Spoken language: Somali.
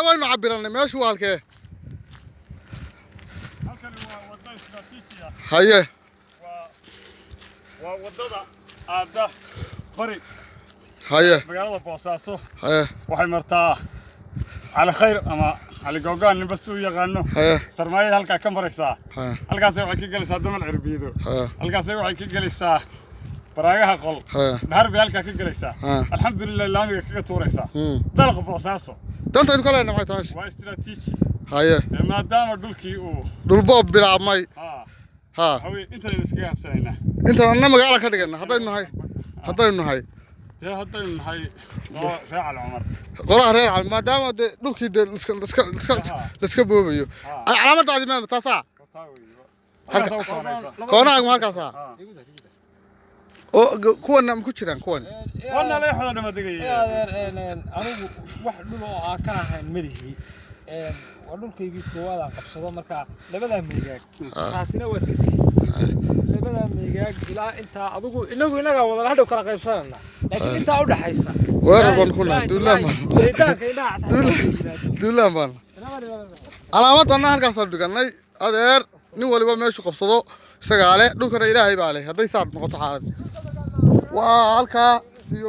Waynu cabiranay meeshu waa halkee? Halkani waa waddo istiraatiiji ah. Waa waddada aadda bari magaalada Boosaaso. Waxay martaa Cali Khayr ama Cali Googaan, ninba si u yaqaano. Sarmaayay halkaa ka maraysaa. Halkaasay waxay ka gelaysaa Damal Cirbiido. Halkaasay waxay ka gelaysaa Baraagaha Qol. Dhahar bay halkaa ka gelaysaa. Alxamdulilah, laamiga kaga tuuraysaa. Dalqa Boosaaso. Dantaynu ka leenahay maxay tahay meesha? Waa istiraatiiji. Dee maadaama dhulkii uu dhulboob bilaabmay. Waxa weye intaynu iskaga habsanaynaa. Intaan anna magaala ka dhigana haddaynu nahay. Dee haddaynu nahay oo reer Cali Cumar. Qolaha reer Cali, maadaama dee dhulkii dee iska laiska boobayo. Calaamadaadi maama taasaa? Taa weeye. Halkaas u koonaysa. Koonahaagu ma halkaasaa? Oo kuwana ma ku jiraan kuwan? Wana leexda dhama degaya. Adeer, anigu wax dhul oo aan ka ahayn malihi. Waa dhulkaygii koowaad aan qabsado. Marka labadaa meegaag raatina waad ka tihi, labadaa meegaag ilaa intaa adigu inagu inagaa wada hadhow kala qaybsanana, laakiin intaa u dhaxaysa Weerar baan ku nahay, duulaan baan. Shaydaanka indhaha cas. Duulaan baan. Calaamadanna halkaasaan dhiganay, adeer. Nin waliba meeshu qabsado isagaa leh, dhulkana Ilaahay baa leh. Hadday saad noqoto xaalad waa halkaa iyo